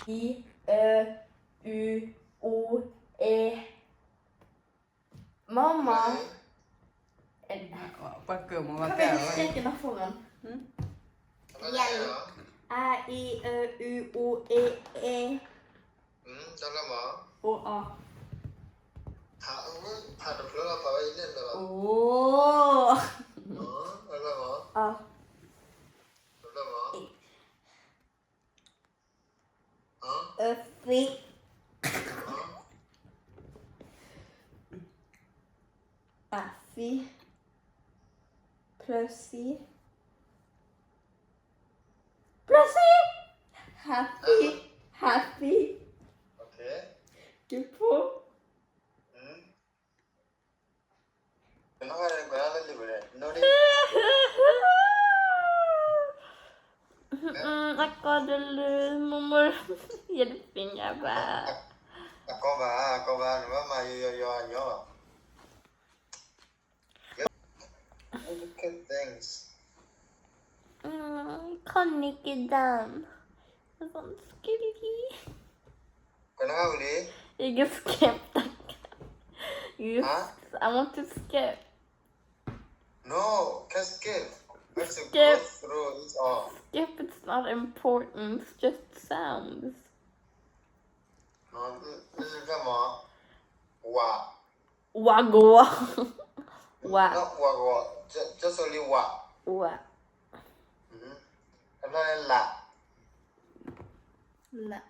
အံ အၢ အု အိ အဲ မီၢ်မီၢ် ပှၤကၢမီၢ်ဘၣ်ကၢ ယၤလံ အ အံ အၢ အု အိ အဲ အဲ အိ အီ အိ အသံ အသံ ဖျၢၣ်သံ ဖျၢၣ်သံ ဟးသံ ဟးသံ က့ၤဖိ အကီၢ်တလၢ မ့ၢ်မ့ၢ် ယတသ့ၣ်ညါဘၣ်. အကီၢ်ဘၣ် အကီၢ်ဘၣ် နဘၣ်မၤယိယိယိအညီဘၣ်. Look at things. Mm, ခီၣ်နံၣ်က့ၤဒၣ် I'm scared. ကနၣ်ဝံၤလံ You can skip that. You, Huh? I want to skip. No, can't skip. We have to go Skip. through this all. Skip, it's not important. It's just sounds. No, this, this is come on. Wa. Wa go wa. Wa. Not wa go wa. Just, just only wa. Wa. Mm-hmm. And then la. La.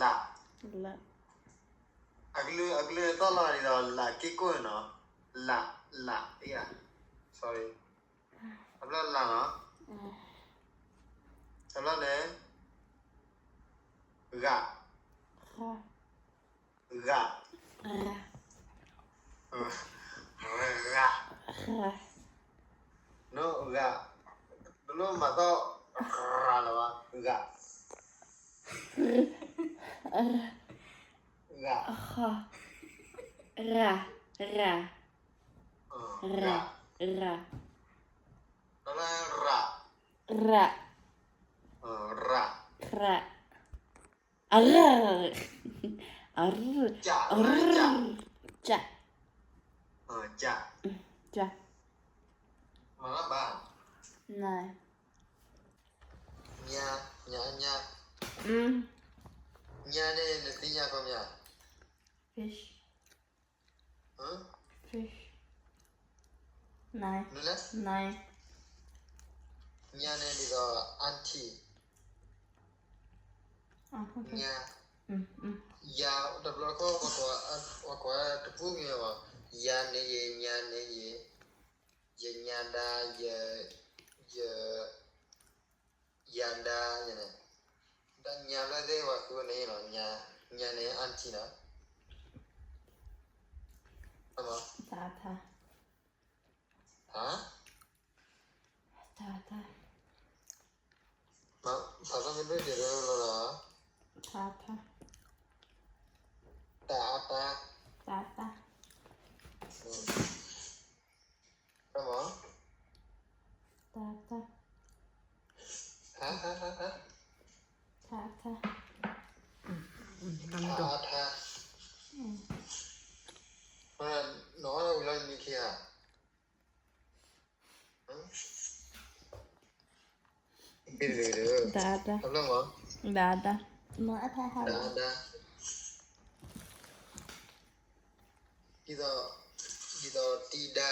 La. La. အကလုၢ် အကလုၢ်သီၣ်လီၤဒ်သိး လၢ်က့ၢ်ကိၢ်နီၤ လၢ် လၢ် အ့ၣ် sorry အဘျီလၢ်နီၤ အဘျီန့ၣ် ဂၤ ဂၤ ဂၤ ဂၤ နီၢ်ဂၤ တလိၣ်မၤသီၣ် ဂၤလၢၤဘၣ် ဂၤ ဂၤ ဂၤ ဂၤ ဂၤ ဂၤ ရၣ် ရၣ် အရၣ် အရၣ် ကၠၣ် ကၠၣ် ကၠၣ် မၤလၢဘၣ် နၤ ညါ ညါ ညါ ညါန့ၣ် နသ့ၣ်ညါခီပညီ fish ဟၢ fish နၤ နလဲၣ် နၤ ညါန့ၣ်ဒ်သိး auntie ညါ ယၤ တဘျီဃီ ပှၤကိးတပူၤမ့ၢ်ဘၣ် ယၤန့ၣ်ယဲ ညါန့ၣ်ယဲ ယညါဒါ ယ ယ ယၤဒါ ယၤန့ၣ် တၢ်ညါဖျၢၣ်သ့ၣ်ပှၤဃုန့ၣ်လီၤ ညါ ညါန့ၣ် auntie နီၤ တၢ်ထါ ဟါ တၢ်ထါ ဖးသီမ့ၢ်ဒိၣ်ကဲၤလၢလီၤ တၢ်ထါ တၢ်အါတၢ် တၢ်အါတၢ် တၢ် တၢ်တၢ် တၢ်တၢ် တၢ်တၢ် နီၢ်အီၣ်ဝံၤလီၤနံၤခံဂၤ တၢ်တၢ် တၢ်တၢ် နီၢ်အီၣ်တၢ်ဟါလီၤ ဒ်သိး ဒ်သိးတံ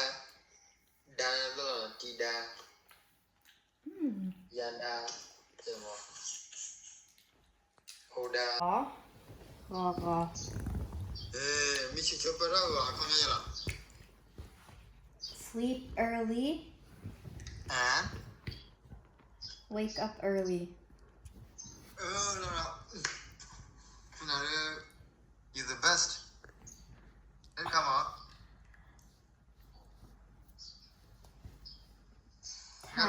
ဒါ ဒါ တံဒါ ယၤဒါ ဟိဒါ ဂီၤဂီၤ မ့ၢ်ဆံးဆိပၢၢ်ထီၣ်ဂီၤအခီပညီယဲလီၤ Sleep early and wake up early. You're the best. And come on. ထါ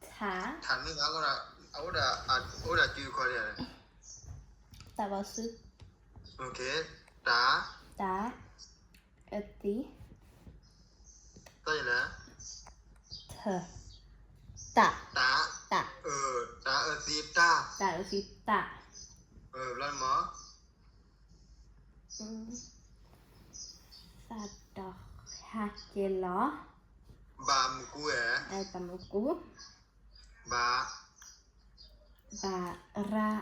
ထါ ထါမ့ၢ်ဂၤ အဝဲဒၣ် အဝဲဒၣ် အဝဲဒၣ်ကၠူခီဒ်လဲၣ် တၢ်ဘီဆူ တၢ် တၢ် အသံ တၢ် တၢ် တၢ် သံတၢ်, တၢ်အုးသံတၢ်, ဘျီမး, သးဒီးဟဲက့ၤလီၤ, ဘၣ်မူကူ, ဘၣ်မူကူ, ဘၣ်, ဘၣ်ရး,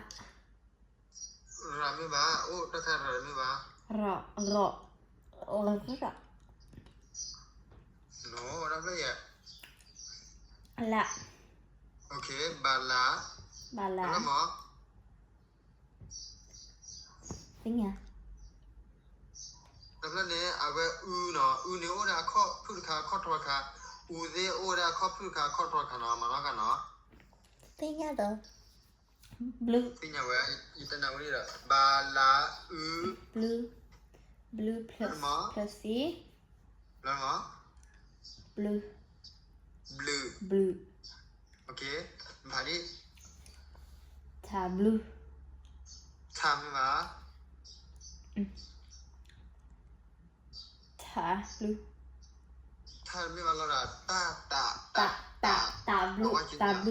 ရးမ့ၢ်ဘၣ်, အိၣ်တၢ်ခါရးမ့ၢ်ဘၣ်, ရီး, ရီး, ရီး, လး, ဘၣ်လး, ဘၣ်လး, သ့ၣ်ညါ, တဖျၢၣ်န့ၣ် အဝဲအုနီၤ, အုန့ၣ်အိၣ်ဒၣ်အခီၣ်ဖုၣ်တခါ အခီၣ်ထီတခါ, အုသ့ၣ်အိၣ်ဝဲဒၣ်အခီၣ်ဖုၣ်တခါ အခီၣ်ထီတခါနီၤ, မၤနီၢ်ခါနီၤ, သ့ၣ်ညါဒီး, ဘျုး, သ့ၣ်ညါဝဲ, ယတနာ်ဝဲဒၣ်ဒီး ဘၣ်လးအု, ဘျုး, ဘျုး plus, plus သံ, ဘျုး, ဘျုး, ဘျုး, ထါဘျုး, ထါမ့ၢ်ဘၣ်, ထါဘျုး, ထါမ့ၢ်ဘၣ်လီၤဒီး တၢ်, တၢ်, တၢ်, တၢ်ဘျုး, တၢ်ဘျုး,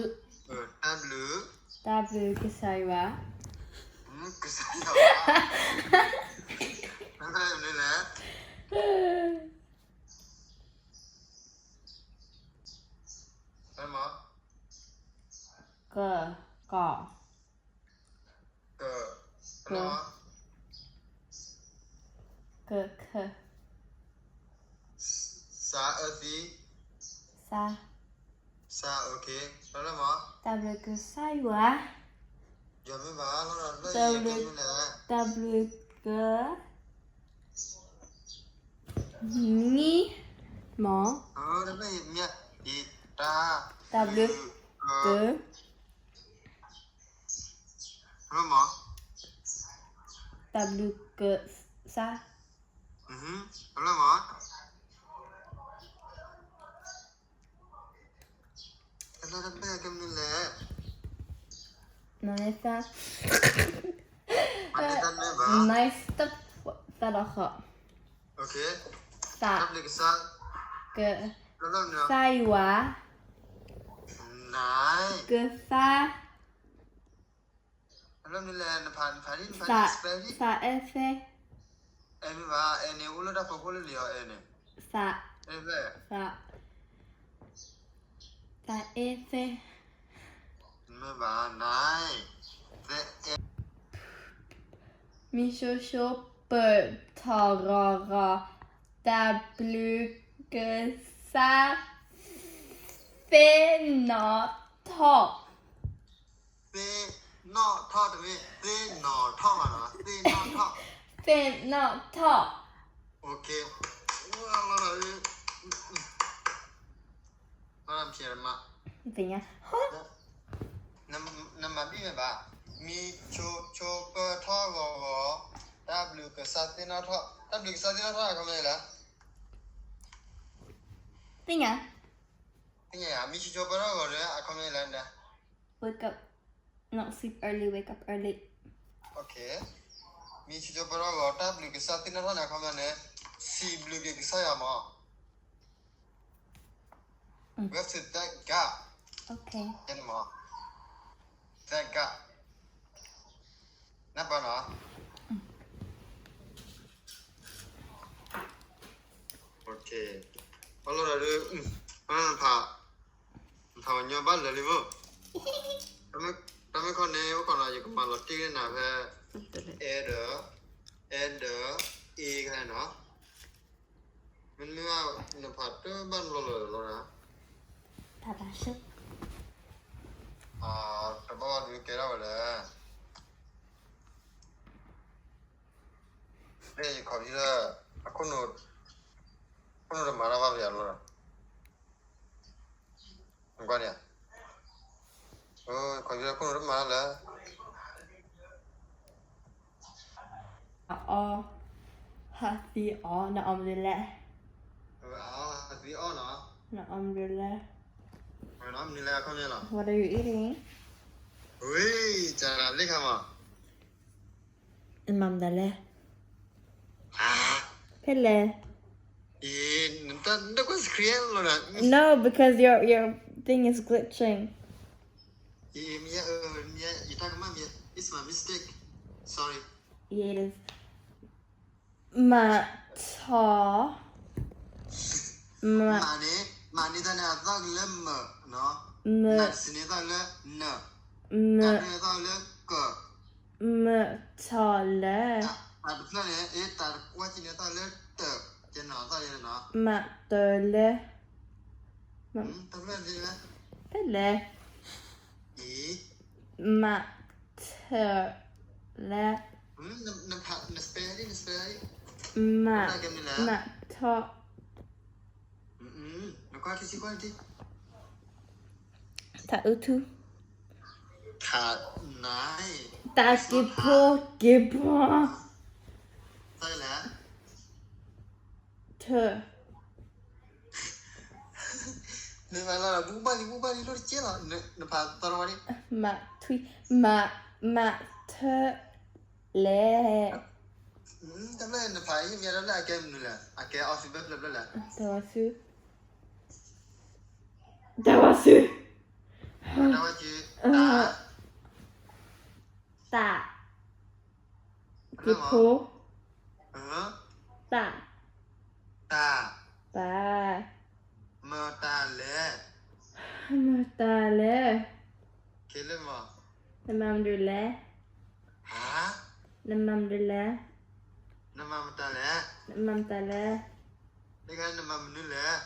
တၢ်ဘျုး, တၢ်ဘျုးကစၢ်ယွၤ, ကစၢ်ယွၤ, မ့ၢ်လဲၣ်, က, ကီၢ်, က, က, က, ခ, စးအသံ, စး, စး, တၢ်ဘျုးကစၢ်ယွၤ, တၢ်ဘျုး, တၢ်ဘျုးက မံ, မီၤ, တၢ်ဘျုးက, တၢ်ဘျုးကစၢ်, နသး, nice, သးဒီးဃီ, သး, က, ကစၢ်ယွၤ, ကစၢ်, သး, သးအဲၣ်သ့ၣ်, သး, သးအဲၣ်သ့ၣ်, မံဆိဆိပၢၢ်ထီၣ်ဂီၤဂီၤ, တၢ်ဘျုးကစၢ်, သ့ၣ်နီၣ်ထီၣ် သ့ၣ်နီၣ်ထီၣ်တမ့ၢ် သ့ၣ်နီၣ်ထီၣ်ဘၣ်နီၤ, သ့ၣ်နီၣ်ထီၣ်, သ့ၣ်နီၣ်ထီၣ်, သ့ၣ်ညါ, နမၤဘံၣ်မ့ၢ်ဘၣ်, မံဆိဆိပၢၢ်ထီၣ်ဂီၤဂီၤ, တၢ်ဘျုးကစၢ်သ့ၣ်နီၣ်ထီၣ်, တၢ်ဘျုးကစၢ်သ့ၣ်နီၣ်ထီၣ်အခီပညီလဲၣ်, သ့ၣ်ညါ, သ့ၣ်ညါ, မံဆိဆိပၢၢ်ထီၣ်ဂီၤဂီၤဒီး အခီပညီလဲၣ်, wake up, not sleep early, wake up early, မံဆိဆိပၢၢ်ထီၣ်ဂီၤ တၢ်ဘျုးကစၢ်သ့ၣ်နီၣ်ထီၣ်န့ၣ် အခီပညီန့ၣ်, စံးဘျုးက့ၤကစၢ်ယွၤမး, ဝဲစံး thank God, thank God, နပၢၢ်နီၤ, အလီၤဒီး, နဖး, နဖးညီဘၣ်လၢာ်လံမ့ၢ်, တၢ်မ့ၢ်ခီန့ၣ် အိၣ်ခိးနီၤ ယကမၤလီၤတံၢ်က့ၤနၤဖဲ, အဲၣ်ဒီး, အဲၣ်ဒီး, အ့ခါနီၤ, မ့မ့ၢ်, နဖးတဘၣ်လီၤလၢာ်လီၤ, တဘၣ်ဘၣ်ဒုးကဲထီၣ်ဝဲလဲၣ် ယ computer အခိၣ်နူာ်, ခိၣ်နူာ်တမၤတၢ်ဘၣ်ပယၤလီၤ, ကွၢ်န့ၣ်, ခိၣ်နူာ်တမၤတၢ်လၢ, အီ, ဟးသံအီ, နအီမနုၤလဲၣ်, နအီမနုၤလဲၣ်, What are you eating? ဝံၤ, နမၤမနုၤလဲၣ်, ဖဲလဲၣ်, No, because your, your thing is glitching. It's my mistake. Sorry. Yes. မးထီၣ်, မး, မးန့ၣ်, မးန့ၣ်တၢ်န့ၣ် အသီၣ်လၢမး, မး, နးတစံးန့ၣ်သီၣ်လၢနး, မး, တၢ်န့ၣ်သီၣ်လၢကး, မးထီၣ်လဲၣ်, တၢ်တဖျၢၣ်န့ၣ်, အ့ တၢ်တကွၢ်ကံန့ၣ်သီၣ်လၢတး, ကဲနီၤသီၣ်လၢနီၤ, မးတၢ်လဲၣ်, တၢ်ဖျၢၣ်န့ၣ်လဲၣ်, တၢ်လဲၣ်, အ့ မးထီၣ်လဲၣ်, န spell ဒ် န spell ဒ်, မး, မးထီၣ်, နကွၢ်ထံဆံကွၢ်ထံ, တၢ်အုးထူ, တၢ်, တၢ်က့ၤဖိက့ၤဖိ, တၢ်လဲၣ် ထၢၣ်, နမၤလီၤ ဘူဘၣ်လံ ဘူဘၣ်လံ လိၣ်တကဲလီၤ နဖးသီတဝါန့ၣ်, မးထွံ, မး, မးထၢၣ်လဲၣ်, တၢ်ဖျၢၣ်နဖးအံၤ မ့ၢ်တၢ်ဖျၢၣ်အကဲမနုၤလဲၣ် အကဲ alphabet ဖျၢၣ်ဖျၢၣ်လဲၣ်, တၢ်ဝါဆူ, တၢ်ဝါဆူ, တၢ်ဝါဆူ, တၢ်, တၢ် က့ၤဖိ, တၢ်, တၢ်, တၢ်, မတၤလဲၣ်, မတၤလဲၣ်, နမၤမနုၤလဲၣ်, နမၤမနုၤလဲၣ်, နမၤမတၤလဲၣ်, နမၤမတၤလဲၣ်, နမၤမနုၤလဲၣ်,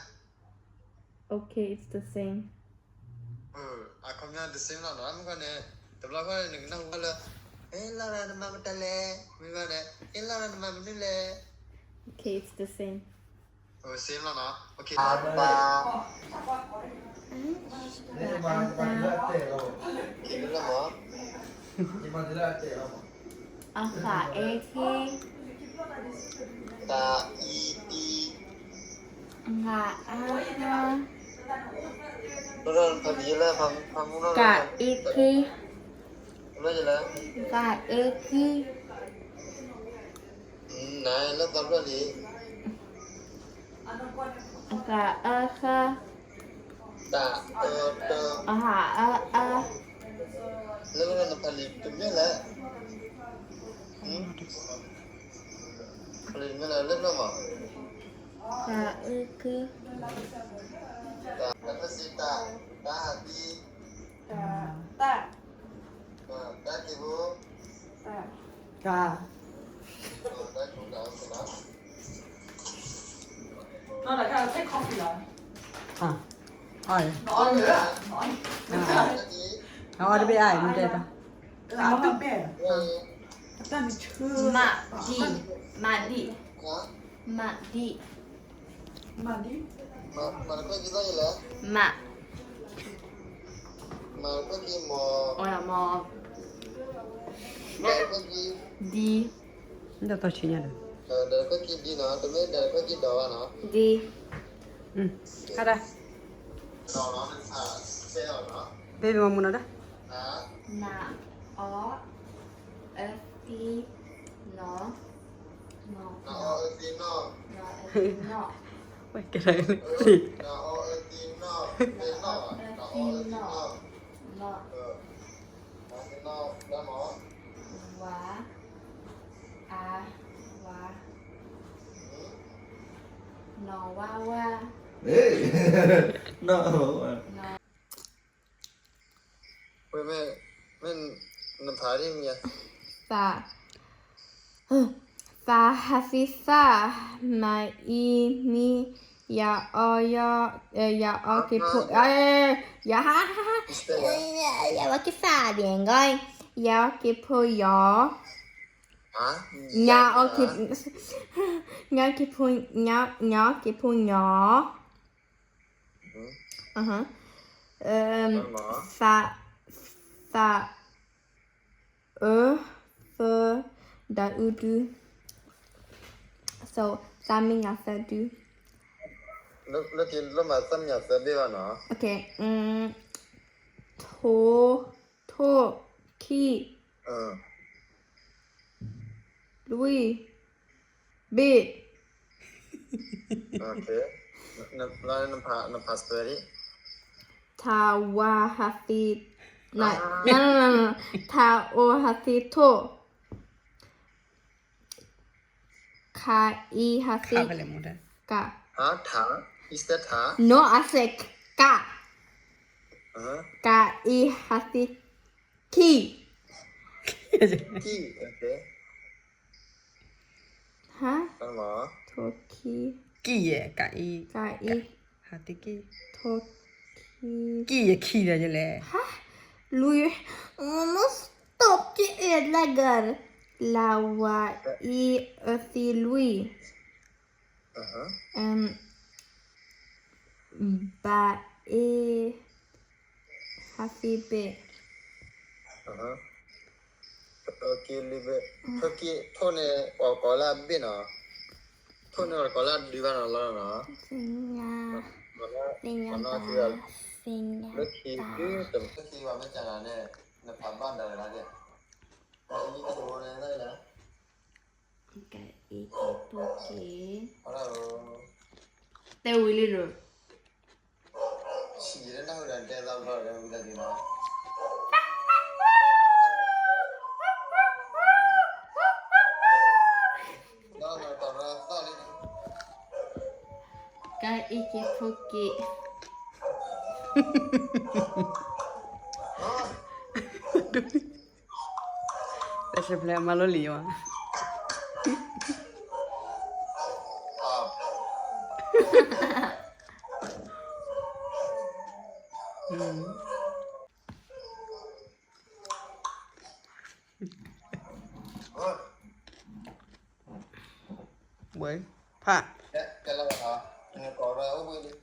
okay, it's the same. အခီပညီ the same လီၤနီၤ, မ့ၢ်ခီန့ၣ် တဘျီခီန့ၣ် နကနၢ်ဟူဘၣ်လၢ ဟဲလီၤဒီးနမၤမတၤလဲၣ်, မ့ၢ်ဘၣ်ဒီး ဟဲလီၤဒီးနမၤမနုၤလဲၣ်, okay, it's the same. Same လီၤနီၤ, okay, bye. အဃးအ့ခံ, တၢ်အံသံ, ဃးအါဃါ, တၢ်အံသံ, ဃးအ့ခံ, ဃးအါဃါ, တၢ်အၢတၢ်, အဟးအၢအါ, လၢနဖးလံာ်တမ့ၢ်လဲၣ်, ဖးလံာ်တမ့ၢ်လဲၣ် လၢနမၤ, တၢ်အၢကၢ, တၢ်အၢစံတၢ်, တၢ်ဟးသံ, တၢ်, တၢ်က့ၤဖိ, တၢ်, တၢ်က့ၤဖိ, အီၣ်တဘ့ၣ်အါအံၤ မ့ၢ်တဲတၢ်, မးဒံၣ်, မးဒံၣ်, မးဒံၣ်, မး, မး, မး, ဒံၣ်, ဒံၣ်, တမ့ၢ်ဒံၣ်, တမ့ၢ်ဒံၣ်, ဒံၣ်, တၢ်, ဘ့ၣ်မၤမူနီၤတၢ်, န, အီ, အၢသံ, နီၤ, နီၤ, နီၤ, အၢသံ, နီၤ, အၢသံ, နီၤ, ဝဲကဲ, နီၤ, အၢသံ, နီၤ, နီၤ, အၢသံ, နီၤ, နီၤ, ဝါ, အါ, ဝါ, နီၤ, ဝါ, ဝါ, နီၤ, ဝါ, ဝါ. ဝဲမ့ၢ်, မ့ၢ်နဖးဒ်မ့ၢ်ဧါ, သး, သးဟးသံသၣ်, မၤအံမံ, ယၤအီယီ, ယၤအီက့ၤဖိ, ယၤ, ယၤအီက့ၤသၣ်ဒ်အံၤ, ယၤအီက့ၤဖိယီၤ, ညါ, ညါက့ၤဖိ, ညါ, ညါက့ၤဖိညီၤ. သး, သး, အၢ, သၢ, ဒီးအုဒု, so သးမ့ၢ်ညါသၢဒု, လၢမၤသၣ်မ့ၢ်ညါသၢဘ့ၣ်ဘၣ်နီၤ, ထိ, ထိၣ်, ခံ, လွံၢ်, ဘ့ၣ်. နဖး, နဖးစပဲးဒ်, ထါဝါဟးသံ, no, no, no, no, no. ထ အိ ဟးသံ ထိၣ်, ခ အံ ဟးသံ က, ထ, is that ထ? No, I said က, က အံ ဟးသံ ခံ, ခံ, okay. ဟါ, ထိၣ်ခံ, ကံၢ်ယဲၢ် က အံ, က အံ, ဟးသံ ကံၢ်, ထိၣ်ခံ, ကံၢ်ယဲၢ် ခံဒီးယလဲၣ်, ဟါ, လွံၢ်, မ့ၢ် stop က့ၤအဲၣ်လၢဂၤ, လ ဝ အံ အၢသံ လွံၢ်, အမ်, ဘ အ့ ဟးသံ ဘ့ၣ်, ထိၣ်ခံ လွံၢ် ဘ့ၣ်, ထိၣ်ခံ ထိၣ်န့ၣ် ပှၤကိးလၢအဘ့ၣ်နီၤ, ထိၣ်န့ၣ် ပှၤကိးလၢအဒုဘၣ်နီၤလီၤနီၤ, သ့ၣ်ညါ, သ့ၣ်ညါဘၣ်, သ့ၣ်ညါဘၣ်, လၢခံဘၣ်မ့ၢ်ကနၤန့ၣ်, နဖးဘၣ်ဒီးလၢက့ၤ, က အံ က့ၤ ထိၣ်က့ၤ, တဲဝံၤလံဒီး က အံ က့ၤ ထိၣ်က့ၤ, တၢ်ဆၢဖျဲၣ်အမါလီၤလံၤဝဲ, ဝဲ, ဖး, ကဲလီၤ, နကိးဝဲအိၣ်ဘှံးလံ,